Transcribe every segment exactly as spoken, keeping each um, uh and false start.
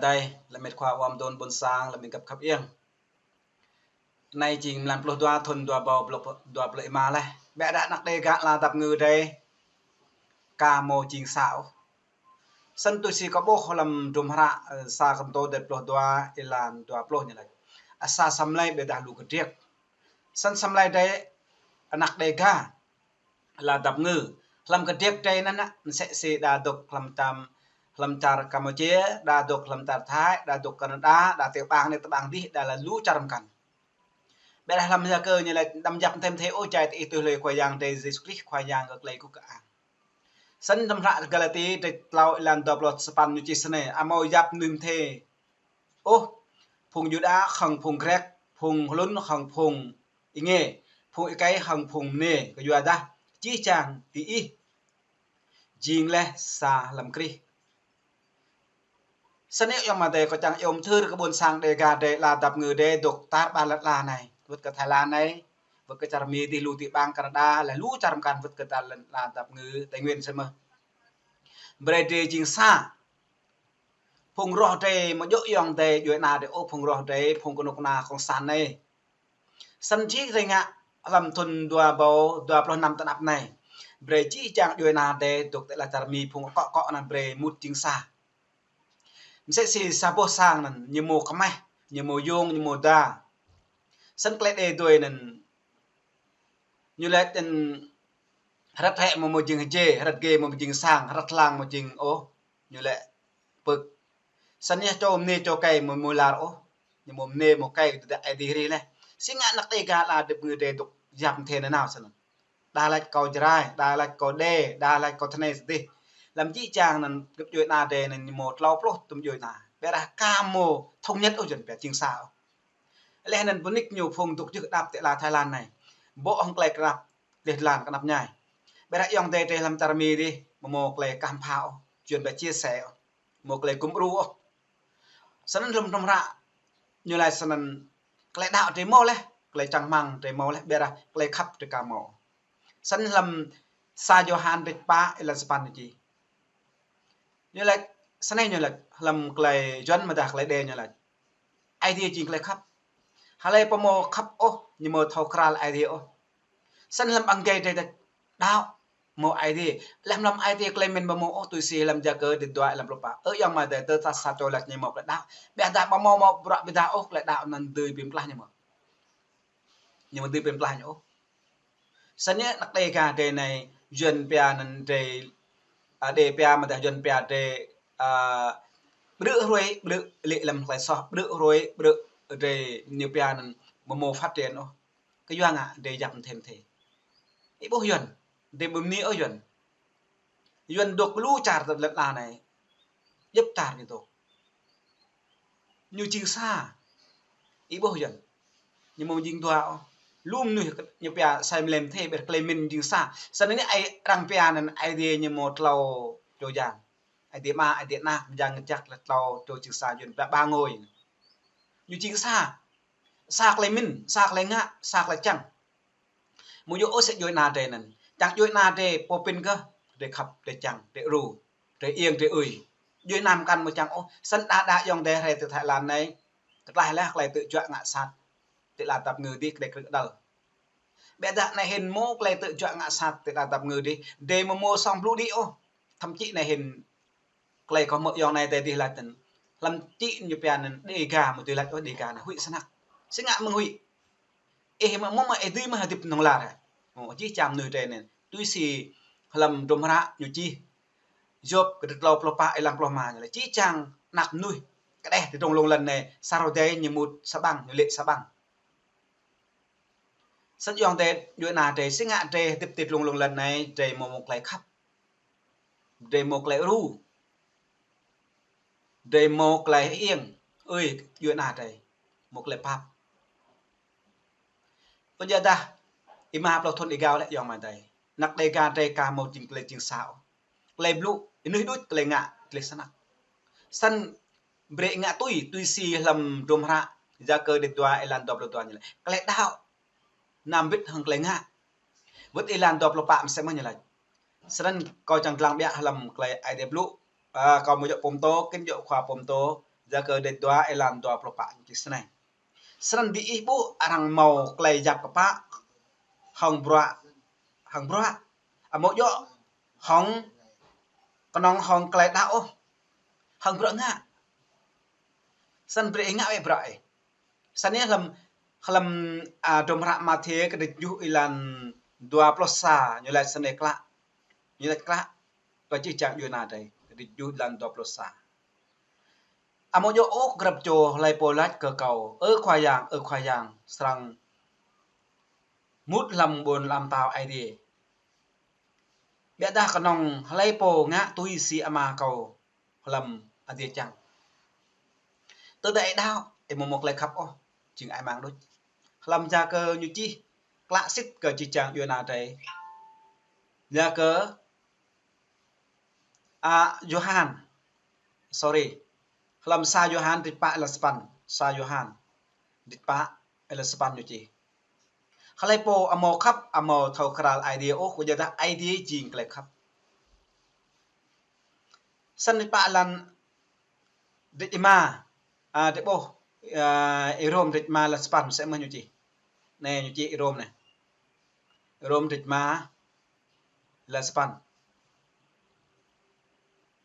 Adai, lơmet khua wam dôn ƀôn sang, lơmet găp khăp iăng. Anai jing mlan pluh dua thun dua rơbâo dua pluh rơma laih. Ƀĕ đah anăk Đêga ala dap ngư adai, ka mâo jing sa ôh. Snăn tui si kâo ƀuh hlăm hdruôm hră, ơ, sa Kôrintô dêt pluh dua, êlan dua pluh ñu lač: Asar sa mlei ƀiădah lu kdriăk. Snăn sa mlei adai anăk Đêga ala dap ngư. Hlăm kdriăk adai anăn, msĕ si đa dôk hlăm čar, hlăm čar Kampuchia, đa dôk hlăm čar Thái, đa dôk Canada, đa ti ƀăng anei ti ƀăng adih, đa lač lu čar mkăn. Ƀiădah hlăm Yakơ ñu lač: Đăm yap mthê mthê ôh, jai diih tui hluê Khua Yang drei Yêsu Krist, Khua Yang kơ klei guh kơang. Snăn hlăm hră Galati dêt tlâo êlan dua pluh sapăn ñu čih snei: Amâo yap mnuih mthê ôh, phung Yuđa hŏng phung Grĕk, phung hlŭn hŏng phung êngê, phung êkei hŏng phung mnê, kyuadah jih jang diih jing leh sa hlăm Krist. Snăn yơh ayŏng amai adơi, kâo čang iâu mthưr kơ ƀuôn sang Đêga adai ala dap ngư adai dôk tar ƀar lăn ala anei, wăt kơ Thái Lan anei, wăt kơ čar Mi adih, lu ti ƀăng Canada, leh lu čar mkăn, wăt kơ tar lăn ala dap ngư Tây Nguyên sĭt mơh. Brei drei jing sa. Phung roh drei amâo djŏ ayŏng adơi djuê ana drei ôh, phung roh drei phung knŭk kna cộng sản anei. Snăn jih drei ngă hlăm thun dua rơbâo dua pluh năm tơ anăp anei, brei jih jang djuê ana drei dôk ti ala čar Mi, phung akŏ akŏ anăn brei mŭt jing sa. Msĕ si sa boh sang anăn, ñu mâo kmeh, ñu mâo yông, ñu mâo da. Snăn klei Đêga adai anăn ñu lač anăn hrăt hĕ amâo mâo jing hje, hrăt hge amâo mâo jing sang, hrăt hlang amâo jing ôh, ñu lač pưk. Snăn yơh čô mnê čô êkei amâo mâo lar ôh, ñu mâo mnê mâo êkei, tơdah Aê Diê hrih leh. Si ngă anăk Đêga ala dap ngư adai dôk yap mthê nanao snăn. Đa lač kâo Jrai, đa lač kâo Đê, đa lač kâo tơ anei tơ adih. Hlăm jih jang anăn găp djuê ana drei anăn ñu mâo tlâo pluh tŭm djuê ana. Ƀiădah ka mâo thống nhất ôh, Yuăn pia jing sa ôh. Leh anăn ƀu nik ñu phung dôk jưh kđăp ti ala Thái Lan anei, ƀô̆ hŏng klei knap dleh dlan, knap mñai. Ƀiădah ayŏng adơi drei hlăm čar Mi adih amâo mâo klei kah mpha ôh, Yuăn pia chia sẻ ôh, mâo klei gŭm đru ôh. Snăn hlăm hdruôm hră ñu lač snăn: Klei đăo drei mâo leh, klei čang hmăng drei mâo leh, ƀiădah klei khăp drei ka mâo. Snăn hlăm sa Yôhan dêt pă êlan sapăn ñu čih. Ñu lač snei, ñu lač hlăm klei Yuăn amâodah klei Đê ñu lač: Aê Diê jing klei khăp. Hlei pô amâo khăp ôh, ñu amâo thâo kral Aê Diê ôh. Snăn hlăm ƀăng êgei drei lač đăo mâo Aê Diê. Leh hlăm Aê Diê klei mĭn amâo mâo ôh, tui si hlăm Yakơ dêt dua êlan pluh pă. Ơ ayŏng amai adơi, tơdah sa čô lač ñu mâo klei đăo, ƀiădah amâo mâo, mâo bruă ƀiădah ôh, klei đăo anăn dưi bi mtlaih ñu mơ̆? Ñu amâo dưi bi mtlaih ñu ôh. Snăn yơh anăk Đêga drei anei, Yuăn pia anăn drei, a, Đê pia amâodah Yuăn pia drei, a, ƀrư̆ hruê ƀrư̆ lĕ hlăm klei soh, ƀrư̆ hruê ƀrư̆ drei ñu pia anăn amâo mâo phát triển ôh. Kyua ngă drei yap mthê mthê. Ih ƀuh Yuăn, drei ƀu mni ôh Yuăn. Yuăn dôk lu čar ti lăn ala anei, djăp čar ñu dôk. Ñu jing sa. Ih ƀuh Yuăn, ñu amâo jing dua ôh. Lu mnuih ñu pia sa mlei mthê, ƀiădah klei mĭn jing sa. Snăn anei ai arăng pia anăn Aê Diê ñu mâo tlâo čô Yang. Aê Diê Ama, Aê Diê Anak, Yang Mngăt Jăk, leh tlâo čô jing sa, Yuăn pia ba ngôi. Ñu jing sa. Sa klei mĭn, sa klei ngă, sa klei čiăng. Amâo djŏ ôh msĕ djuê ana drei anăn. Čiăng djuê ana drei pô pĭn kơh, drei khăp, drei čiăng, drei đru, drei iêng, drei ui. Djuê ana mkăn amâo čiăng ôh. Snăn đa đa ayŏng adơi hrei ti Thái Lan anei, kơ tlaih leh klei tư̆ juă ngă sat ti ala dap ngư adih, kdrêč krư̆ kđăl. Ƀiădah anei hĭn mâo klei tư̆ juă ngă sat ti ala dap ngư adih, drei amâo mâo sŏng blŭ đĭ ôh. Thậm chí anei hĭn klei kâo hmư̆ ayŏng amai adơi adih lač anăn, hlăm čĭ ñu pia anăn Đêga, amâo dưi lač ôh Đêga anăn, huĭ snăk. Si ngă mơ̆ng huĭ? Ih mơ̆, mơ̆, mơ̆ ih dưi mơ̆ hdĭp hlŏng lar hă? Ơ, jih jang mnuih drei anei, tui si hlăm hdruôm hră ñu čih, Yôp kdrêč tlâo pluh pă êlan pluh rơma ñu lač: Jih jang anak mnuih kđeh ti dlông lông lăn anei, sa hrơi adih ñu mŭt sa ƀăng, ñu lê̆ sa ƀăng. Snăn ayŏng adơi, djuê ana drei, si ngă drei hdĭp ti dlông lông lăn anei, drei mâo mâo klei khăp, drei mâo klei đru, drei mâo klei iêng ui djuê ana drei, mâo klei pap. Kyuadah êma pluh thŭn êgao leh ayŏng amai adơi, anak Đêga drei ka mâo jing klei jing sa ôh. Klei blŭ, ênưih đuč, klei ngă dleh snăk. Snăn brei ngă tui, tui si hlăm hdruôm hră Yakơ dêt dua êlan dua pluh dua ñu lač: Klei đăo nao mbĭt hŏng klei ngă. Wơ̆t êlan dua pluh pă msĕ mơh ñu lač. Snăn kâo čiăng dlăng ƀiă hlăm klei Aê Diê blŭ. A, kâo amâo djŏ pô mtô, kĭn djŏ khua pô mtô. Yakơ dêč dua êlan dua pluh pă ñu čih snei: Snăn diih ƀuh arăng mâo klei yap kpă hŏng bruă, hŏng bruă, amâo djŏ hŏng, knŏng hŏng klei đăo ôh, hŏng bruă ngă. Snăn brei ih ngă wĕ bruă ih. Snăn yơh hlăm, hlăm, a, hdruôm hră Mathiơ kdrêč kjuh êlan dua pluh sa, ñu lač snei klă. Ñu lač klă kơ jih jang djuê ana drei. Kdrêč kjuh êlan dua pluh sa. Amâo djŏ ôh grăp čô hlei pô lač kơ kâo: Ơ Khua Yang, ơ Khua Yang, srăng mŭt hlăm ƀuôn ala mtao Aê Diê. Ƀiădah knŏng hlei pô ngă tui si Ama kâo hlăm adiê čiăng. Tơdah ih đăo, ih amâo mâo klei khăp ôh, jing ih mang đôč. Hlăm Yakơ ñu čih klă sĭt kơ jih jang djuê ana drei. Yakơ, a, Yôhan, sorry, hlăm sa Yôhan kdrêč pă êlan sapăn, sa Yôhan kdrêč pă êlan sapăn ñu čih: Hlei pô amâo khăp amâo thâo kral Aê Diê ôh, kyuadah Aê Diê jing klei khăp. Snăn kdrêč pă êlan kdrêč êma, a, drei ƀuh, a, Rôm kdrêč êma êlan sapăn msĕ mơh ñu čih. Anei ñu čih Rôm anei. Rôm kdrêč êma êlan sapăn: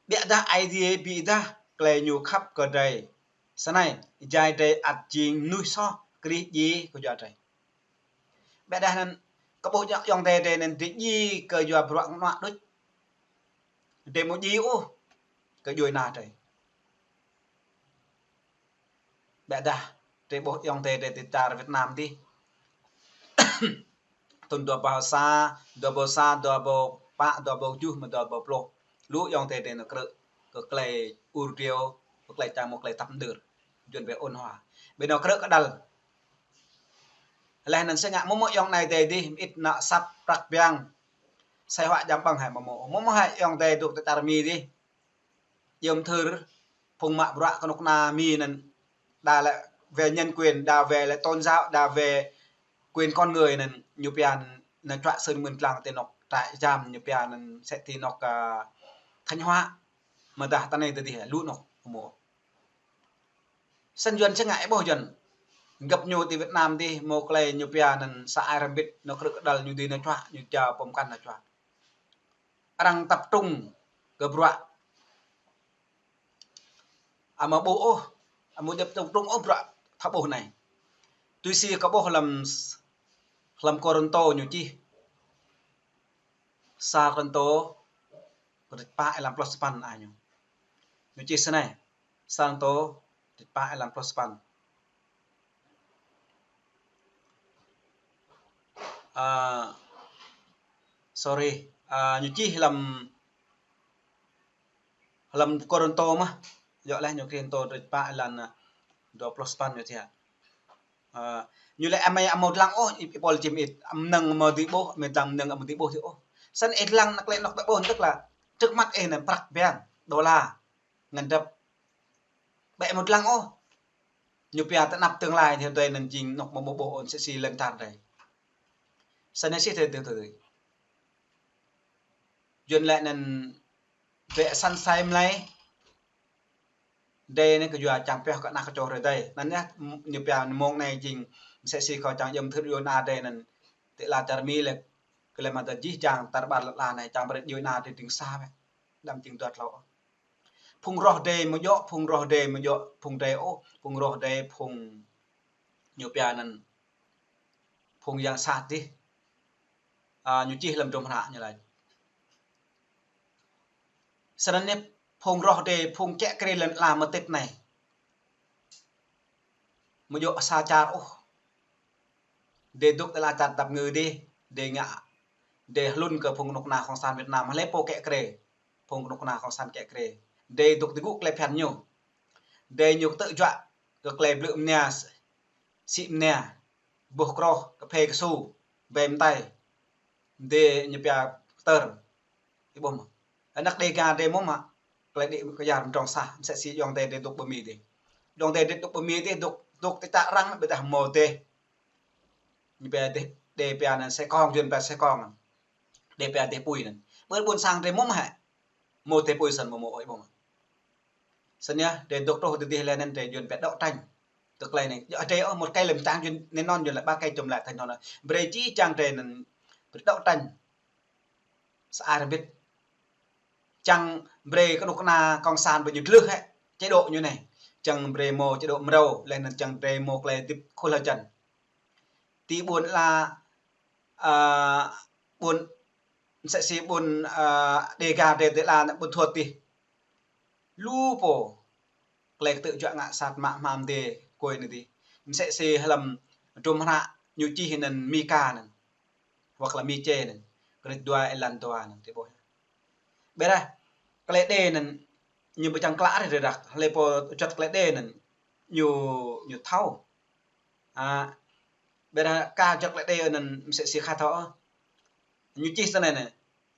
Ƀiădah Aê Diê bi êdah klei ñu khăp kơ drei snei: êjai drei ăt jing mnuih soh, Krist djiê kyua drei. Ƀiădah anăn kơ ƀuh ayŏng adei drei anăn drei djiê kyua bruă knuă đôč. Drei amâo djiê ôh kơ djuê ana drei. Ƀiădah drei ƀuh ayŏng adei drei ti čar Việt Nam dih. Thŭn dua êbâo sa, dua êbâo sa, dua êbâo pă, dua êbâo kjuh, mă dua êbâo pluh. Lu ayŏng adei drei nao krư̆ kơ klei ur driâo, kơ klei čang mâo klei tăp mđơr. Yuăn ƀĕ ôn hòa. Ƀĕ nao krư̆ kơđăl. Leh anăn si ngă mơ̆ mơ̆ ayŏng anei adei dih, mơĭt ană asăp prăk biang. Sai huă jăm ƀơ̆ng hĕ mơ̆ mơ̆. Mơ̆ mơ̆ hĕ ayŏng adei dôk ti čar Mi dih. Yơm thơr phung mă bruă knŭk kna Mi anăn. Đa lĕ về nhân quyền, đa về lĕ tôn giáo, đa về quyền con người anăn ñu pia anăn čuă sưn mưn tlang ti anôk trại giam ñu pia anăn msĕ ti anôk, a, Thanh Hóa. Mơdah ta anei tơ dih lu anôk mơ̆. Snăn Yuăn si ngă ih ƀuh Yuăn. Găp ñu ti Việt Nam dih mâo klei ñu pia anăn sa ai rơmbit nao krư̆ kơđăl ñu dih nao čuă, ñu jao pô mkăn nao čuă. Arăng tập trung kơ bruă. Amâo ƀuh ôh, amâo djŏp tập trung ôh bruă thâo ƀuh anei. Tui si kơ ƀuh hlăm, hlăm Kôrantô ñu čih. Sa Kôrantô, kdrêč pă êlan pluh sapăn a ñu. Ñu čih snei. Sa Kôrantô, kdrêč pă êlan pluh sapăn. A, sorry, a, ñu čih hlăm, hlăm Kôrantô mơh. Yơh leh ñu Kôrantô kdrêč pă êlan, a, dua pluh sapăn ñu čih. A, ñu lĕ amai amâo dlăng ôh, ih, ih pôl čim ih, mnơ̆ng amâo dưi ƀuh, amai dlăng mnơ̆ng amâo dưi ƀuh ôh. Snăn ih dlăng anăn klei anôk ta ƀuh, tức là trước mắt ih anăn prăk biang, đô la, ngăn drăp. Ƀĕ amâo dlăng ôh. Ñu pia ti anăp tương lai ñu drei anăn jing anôk amâo ƀuh ôh msĕ si lăn čar drei. Snăn si drei tơ tơ. Yuăn lĕ anăn ƀĕ săn sai mlei. Drei anei kyua čang pioh kơ anak kơ čô drei. Anăn yơh ñu pia mông anei jing msĕ si kâo čang yơm thơr djuê ana drei anăn ti lăn čar Mi lĕ. Kơ lĕ mă tơ jih jang tar ƀar lăn ala anei čang brei djuê ana drei ding sa wĕ. Đăm jing dua tlâo. Phung roh drei amâo djŏ, phung roh drei amâo djŏ phung drei ôh, phung roh drei phung ñu pia anăn phung yang sat dih. A, ñu čih hlăm hdruôm hră ñu lač. Snăn anei phung roh drei phung kiă kriê lăn ala mơtĭt anei. Amâo djŏ sa čar ôh. Drei dôk ti lăn čar tap ngư dih, drei ngă, drei hlŭn kơ phung knŭk kna cộng sản Việt Nam, hlei pô kiă kriê, phung knŭk kna cộng sản kiă kriê. Drei dôk ti gŭ klei phiăn ñu. Drei ñu ktư̆ juă kơ klei blư̆ mnia, sĭ mnia, boh kroh, kphê ksu, ƀai mtai. Drei ñu pia ktơr. Ih ƀuh mơ̆. Anak Đêga drei mơ̆ mă. Klei đĭ kyar mdrŏng sah, msĕ si ayŏng adei drei dôk ƀơ Mi dih. Ayŏng adei drei dôk ƀơ Mi dih, dôk, dôk ti čar arăng, ƀiădah mâo dêh. Ñu pia dêh, drei pia anăn Sài Gòn, Yuăn pia Sài Gòn. Drei pia dêh pui anăn. Ƀơ ƀuôn sang drei mơ̆ mă hĕ. Mâo dêh pui snăn mơ̆ mâo ôh ih ƀuh mơ̆. Snăn yơh, drei dŏ truh tơ dih lĕ anăn drei yuăn pĕ đấu tranh. Tơ klei anei, yơh drei ôh, một cây làm tăng yuăn, anei anŭn yuăn lĕ ba cây chống lại thành anŭn. Brei či čang drei anăn, brei đấu tranh. Sa ai rơbit. Čang brei kơnuk kơna cộng sản ƀu ñu tlưh hĕ, chế độ ñu anei. Čang brei mâo chế độ mrâo, leh anăn čang brei mâo klei hơdip khul hơjăn. Ti ƀuôn ala, a, ƀuôn, msĕ si ƀuôn, a, Đêga drei ti ala anăn ƀuôn Thuột tih. Lu pô, klei ktư̆ juă ngă sat mă hmam dê kôi anei tih. Msĕ si hlăm hdruôm hră ñu čih anăn Mi Ka anăn. Hoặc là Mi Chê anăn. Kơnit dua êlan dua anăn ti ƀuh. Ƀiădah, klei đe anăn, ñu ƀu čang klă rih rơrak. Hlei pô juăt klei đe anăn, ñu, ñu thâo. A, ƀiădah ka juăt klei đe anăn msĕ si khă thâo. Ñu čih snei anei.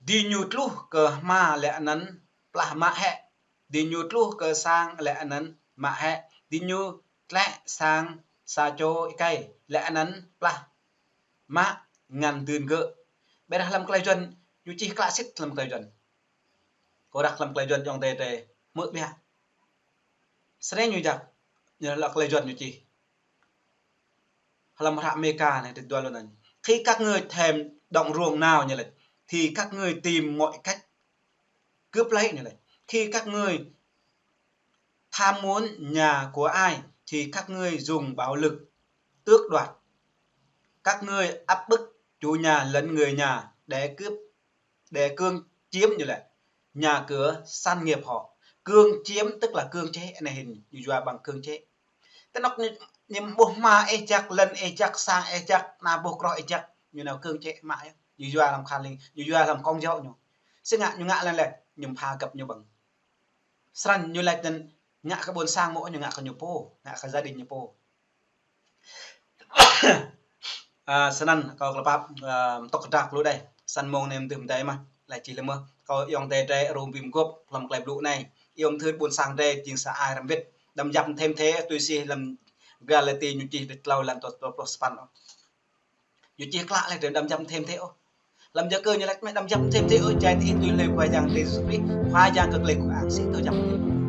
Diñu tluh kơ hma leh anăn plah mă hĕ. Diñu tluh kơ sang leh anăn mă hĕ. Diñu tlĕ sang sa čô êkei leh anăn plah mă ngăn dưn gơ̆. Ƀiădah hlăm klei yuăn, ñu čih klă sĭt hlăm klei yuăn. Kơ ră hlăm klei yuăn ayŏng adei drei hmư̆ ƀiă. Snei ñu jak, ñu lăi klei yuăn ñu čih. Hlăm hră Mi Ka anei ti dua lu anăn. Khi các ngươi thèm động ruộng nào ñu lăi, thì các ngươi tìm mọi cách cướp lấy ñu lăi. Khi các ngươi tham muốn nhà của ai, thì các ngươi dùng bạo lực tước đoạt. Các ngươi áp bức chủ nhà lẫn người nhà để cướp, để cưỡng chiếm như là nhà cửa sản nghiệp họ. Cưỡng chiếm tức là cưỡng chế, anei hĭn ñu yua bằng cưỡng chế. Tơ anŏ ñu, ñu ƀuh hma ih jak, lăn ih jak, sang ih jak, ană boh kroh ih jak, ñu nao cưỡng chế mă yơh. Ñu yua hlăm khăn lĭng, ñu yua hlăm công giáo ñu. Snăn ñu ngă lăn lĕ, ñu pha găp ñu ƀơ̆ng. Snăn ñu lač anăn ngă kơ ƀuôn sang mơ̆ ñu ngă kơ ñu pô, ngă kơ gia đình ñu pô. A, snăn kâo klă pap, a, tŏk kơdrăk lu đei. Snăn mông anei mơ̆ng tơm đei mơh, lač čih lĕ mơh. Kâo ayŏng adei drei rŭng bi mguôp hlăm klei blŭ anei. Iâu mthưr ƀuôn sang drei jing sa ai rơmbit. Đăm yap thêm thế, tui si hlăm Galati ñu čih ti tlâo êlan dua pluh sapăn. Ñu čih klă leh drei đăm yap thêm thế ôh. Hlăm Yakơ ñu lač mơ̆ đăm yap thêm thế ôh, jai ti ih tui hlue Khua Yang drei Yêsu Krist, Khua Yang kơ klei guh ang sĭt tơ yap thêm.